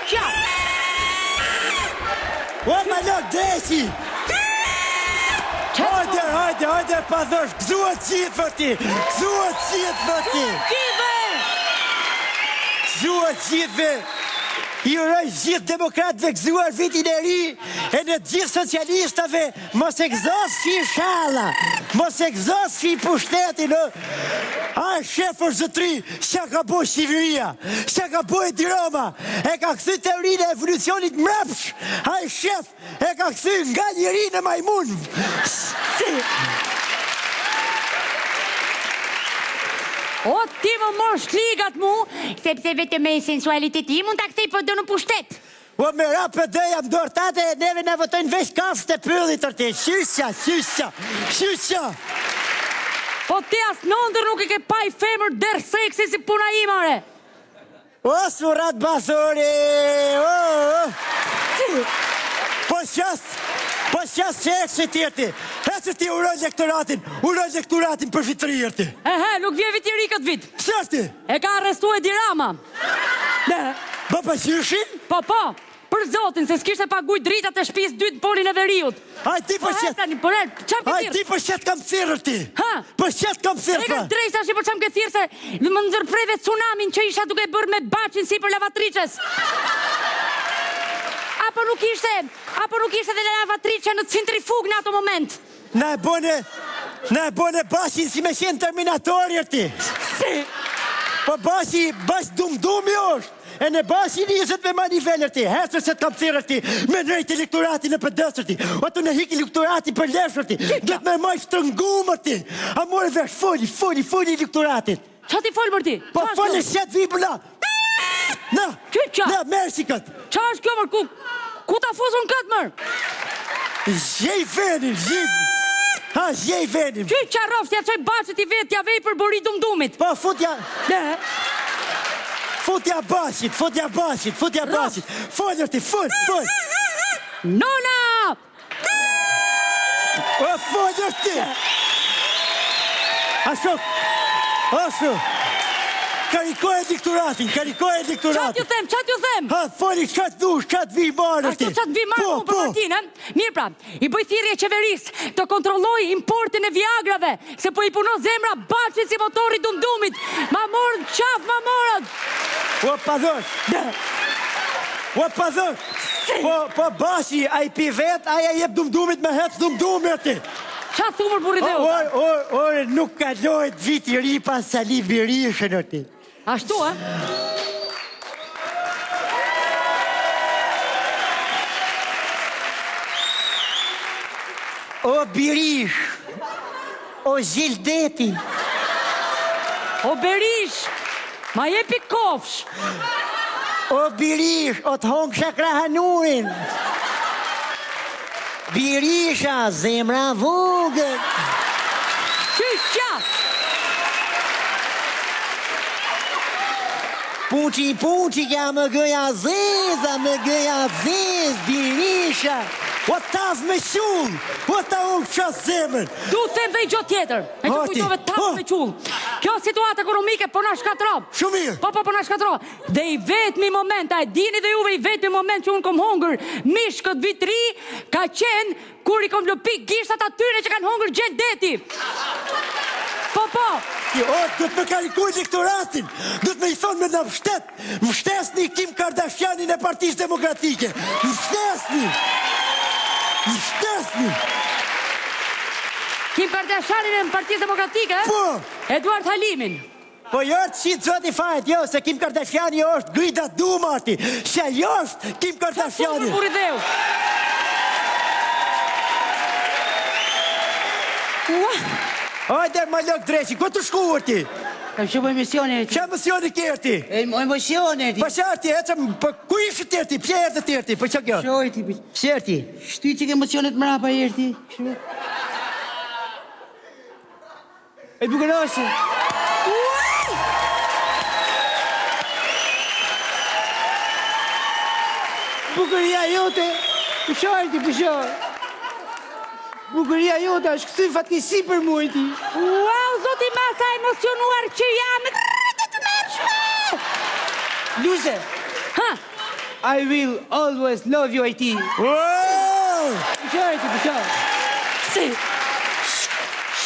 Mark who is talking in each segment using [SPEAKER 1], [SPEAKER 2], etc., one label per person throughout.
[SPEAKER 1] Qyqa!
[SPEAKER 2] O malok dreqi! Hajde, hajde, hajde, pa dhësh, gëzuar gjithëve ti! Gëzuar gjithëve ti!
[SPEAKER 1] Gjithëve!
[SPEAKER 2] Gëzuar gjithëve! I uroj gjithë demokratëve gëzuar vitin e ri e në gjithë socialistave mos e gëzofshi ishalla! Mos e gëzofshi pushtetin, ë! A e shef or zotri, ça ka bo qeveria, ça ka bo Edi Rama, e ka kthy teorinë e evolucionit mrapsh, a e shef, e ka kthy nga njeri në majmun. Si?
[SPEAKER 1] O ti më mor shligat mu, sepse vetëm me sensualiteti im mund ta kthej PD në pushtet.
[SPEAKER 2] O me ra PD-ja në dorë tate, neve na votojnë veç kafshët e pyllit or ti, qyqa, qyqa, qyqa.
[SPEAKER 1] Po ti as në ëndërr nuk e ke pa i femër derr seksi si puna ime ore.
[SPEAKER 2] O surrat basori, o, o. Po qas, po qas seksi ti ti. Hece ti uroj lektoratin, uroj lektoratin për vit të ri ti.
[SPEAKER 1] Ehe, nuk vjen vit i ri këtë vit.
[SPEAKER 2] Pse është ti?
[SPEAKER 1] E ka arrestu Edi Rama.
[SPEAKER 2] Ne, Babagjyshin?
[SPEAKER 1] Po, po, për zotin, se s'kishte paguj dritat e shtëpisë dytë në Polin e Veriut.
[SPEAKER 2] Ai ti
[SPEAKER 1] Po
[SPEAKER 2] për
[SPEAKER 1] he
[SPEAKER 2] qet.
[SPEAKER 1] tani, po re, ça më ke
[SPEAKER 2] Ai
[SPEAKER 1] thirr?
[SPEAKER 2] ti për qet kam thirrur ti.
[SPEAKER 1] Ha?
[SPEAKER 2] Për qet kam thirrur
[SPEAKER 1] E ka
[SPEAKER 2] pra.
[SPEAKER 1] drejt tash për ça më ke thirr se më ndërpreve tsunamin që isha duke bërë me baçin sipër lavatriçes. Apo nuk ishte, apo nuk ishte dhe lavatriçja në centrifug në ato moment.
[SPEAKER 2] Na e bone, na e bone Baçin si me qenë Terminatori ti.
[SPEAKER 1] Si?
[SPEAKER 2] Po Baçi, Baç dum dumi është. E në Baçi nizet me manivelër ti, hecër se të kam thirrër ti, me nrejt elektoratin e PD-së ti, o të në hik elektorati për leshër ti, do të me maj shtrëngumër ti, a more vesh, foli, foli, foli elektoratit.
[SPEAKER 1] Ça ti fol për ti?
[SPEAKER 2] Po
[SPEAKER 1] Ça është
[SPEAKER 2] foli
[SPEAKER 1] kjo?
[SPEAKER 2] se të vi bëla. Na,
[SPEAKER 1] Ky qa?
[SPEAKER 2] na, merë si këtë.
[SPEAKER 1] Ça është kjo mër? Ku, ku ta fusun këtë mër?
[SPEAKER 2] Gjej venin, gjej. Ha, gjej venin.
[SPEAKER 1] Ky qa rroftë, ja çoj Baçit i vetë, ja vej për bori dumdumit.
[SPEAKER 2] Po, futja,
[SPEAKER 1] Ne,
[SPEAKER 2] futja Baçit, futja Baçit, futja Baçit. Fol, ti, fol, fol.
[SPEAKER 1] Nona!
[SPEAKER 2] O, fol, ti. Ashtu, ashtu. Karikoje elektoratin, karikoje
[SPEAKER 1] Ça t'ju
[SPEAKER 2] elektoratin.
[SPEAKER 1] them, ça t'ju them?
[SPEAKER 2] Ha, foli, ça të dush, ça të vi marrë, ti.
[SPEAKER 1] Ashtu ça të vi marrë
[SPEAKER 2] Po,
[SPEAKER 1] mu për
[SPEAKER 2] po.
[SPEAKER 1] partinë, e? Mirë pra, i bëj thirrje qeverisë të kontrolloj importin e Viagrave, se po i punon zemra Baçit si motori dumdumit. Ma morën qafë, ma morën.
[SPEAKER 2] O, pa dhësh. O, pa dhësh. Po, po, Baçi, ai pi vet, ai e jep dumdumit me hec dumdumi, ti.
[SPEAKER 1] Ça thu mër burri dheu?
[SPEAKER 2] Or, or, or, nuk kalohet viti i ri pa Sali Berishën, o ti.
[SPEAKER 1] Ashtu, e?
[SPEAKER 2] O Birish, o Gjildeti,
[SPEAKER 1] O Berish, ma jepi kofsh.
[SPEAKER 2] o Birish, o të hongsha krahanurin. Birisha, zemra vogël.
[SPEAKER 1] Qyqa!
[SPEAKER 2] Puqi, puqi, ka më gëja zeza, më gëja zez, Birisha. O taf me qull, o ta hongsha zemrën.
[SPEAKER 1] Du të them dhe i gjë tjetër. E që
[SPEAKER 2] O, ti.
[SPEAKER 1] kujtove taf
[SPEAKER 2] O.
[SPEAKER 1] me qull. Kjo situatë ekonomike po na shkatro.
[SPEAKER 2] Shumë mirë.
[SPEAKER 1] Po, po, po na shkatro. Dhe i vetmi moment, a e dini dhe juve i vetmi moment që unë kom hongër mish këtë vit ri, ka qenë kur i kom lëpi gishtat atyre që kanë hongër gjel deti. Po, po.
[SPEAKER 2] O, do të më kariku elektoratin, do të më i thonë me në mbështet, mbështesni Kim Kardashianin e Partisë Demokratike, mbështesni, mbështesni,
[SPEAKER 1] Kim Kardashianin e Partisë Demokratike,
[SPEAKER 2] Po.
[SPEAKER 1] Eduard Halimin.
[SPEAKER 2] Po jo të qitë zoti fajt, jo, se Kim Kardashiani është Grida Dumati, se jo është Kim
[SPEAKER 1] Qa thu
[SPEAKER 2] Kardashiani.
[SPEAKER 1] për burri dheu? Ua,
[SPEAKER 2] Hajde, më lëk dreqi, ku të shkuar ti?
[SPEAKER 3] Kam shumë emocione.
[SPEAKER 2] Qa emocioni ke ti?
[SPEAKER 3] E, Emocione ti.
[SPEAKER 2] Po qa ti, ecëm, po ku ishe ti ti? Pse erdhe ti ti? Po qa kjo?
[SPEAKER 3] Shoj ti.
[SPEAKER 2] Pse erdhe ti?
[SPEAKER 3] Shty që ke emocionet mrapa erti. Kështu. E bukuroshe. Bukuria jote, pusho ti, pusho. Bukuria jote është kthy fatkeqësi për mua ti.
[SPEAKER 1] ua, o zoti ma sa emocionuar që jam. Të të mërshme!
[SPEAKER 3] Luze,
[SPEAKER 1] Ha?
[SPEAKER 3] I will always love you Ajti.
[SPEAKER 2] Wow!
[SPEAKER 3] Pusho Ajti, pusho.
[SPEAKER 1] Si?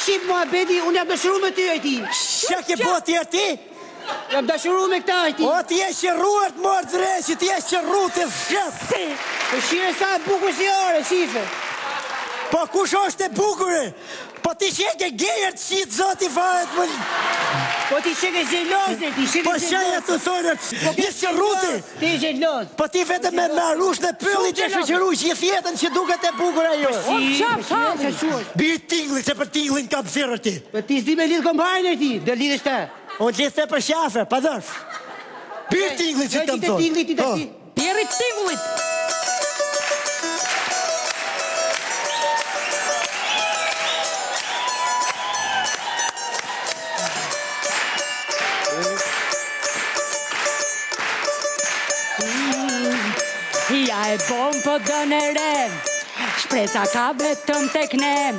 [SPEAKER 3] Shqip muhabeti, unë jam dashuru me ty Ajti.
[SPEAKER 2] Çka ke bo ti ti?
[SPEAKER 3] Jam dashuru me këta Ajti.
[SPEAKER 2] O ti je qërruar të morë dreqi, ti je qërru të shef.
[SPEAKER 1] Si?
[SPEAKER 3] Po shife sa e bukur si ore, shife.
[SPEAKER 2] Po kush është e bukur? Po ti që e ke gejer të qitë zoti fare të më...
[SPEAKER 3] Po ti që ke xheloze, ti që ke
[SPEAKER 2] Po qeja të thonë, je qërru ti.
[SPEAKER 3] Ti je xheloz.
[SPEAKER 2] Po ti vetëm me marush në pyllit e shoqëru gjithë jetën që duket e bukur ajo.
[SPEAKER 1] O, qaf, halli.
[SPEAKER 2] Bir tinglit, se për tinglin kam thirrur ti.
[SPEAKER 3] Po ti s'di me lidh kombajnë ti, do lidhesh ta.
[SPEAKER 2] Unë lidh te për qafe, pa dërf. Bir tinglit që të kam
[SPEAKER 3] thonë. Tinglit ti tash.
[SPEAKER 1] Biri tingullit. Ja e bom po dën e re Shpresa ka vetëm tek ne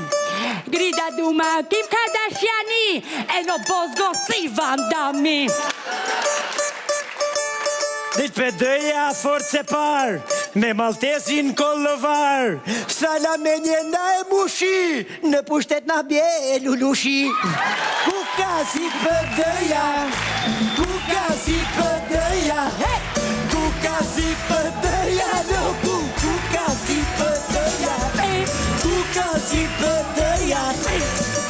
[SPEAKER 1] Grida Duma, Kim Kardashiani E në bozgo si Van Dammi
[SPEAKER 2] Del PD-ja forcë e parë, me Maltezin kollovar, Sala me një na e mushi, në pushtet na bje e lulushi. Ku ka si PD-ja, ku ka si PD-ja, ku ka si PD-ja, no ku, ku ka si PD-ja, ku ka si PD-ja,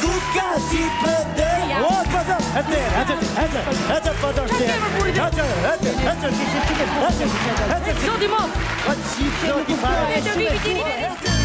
[SPEAKER 2] ku ka si PD-ja. O, po do, atë, atë, atë, atë, po do, atë, atë, atë, atë, atë,
[SPEAKER 1] Zoti mot
[SPEAKER 2] atë, zoti fare.
[SPEAKER 1] Vetëm i vitini.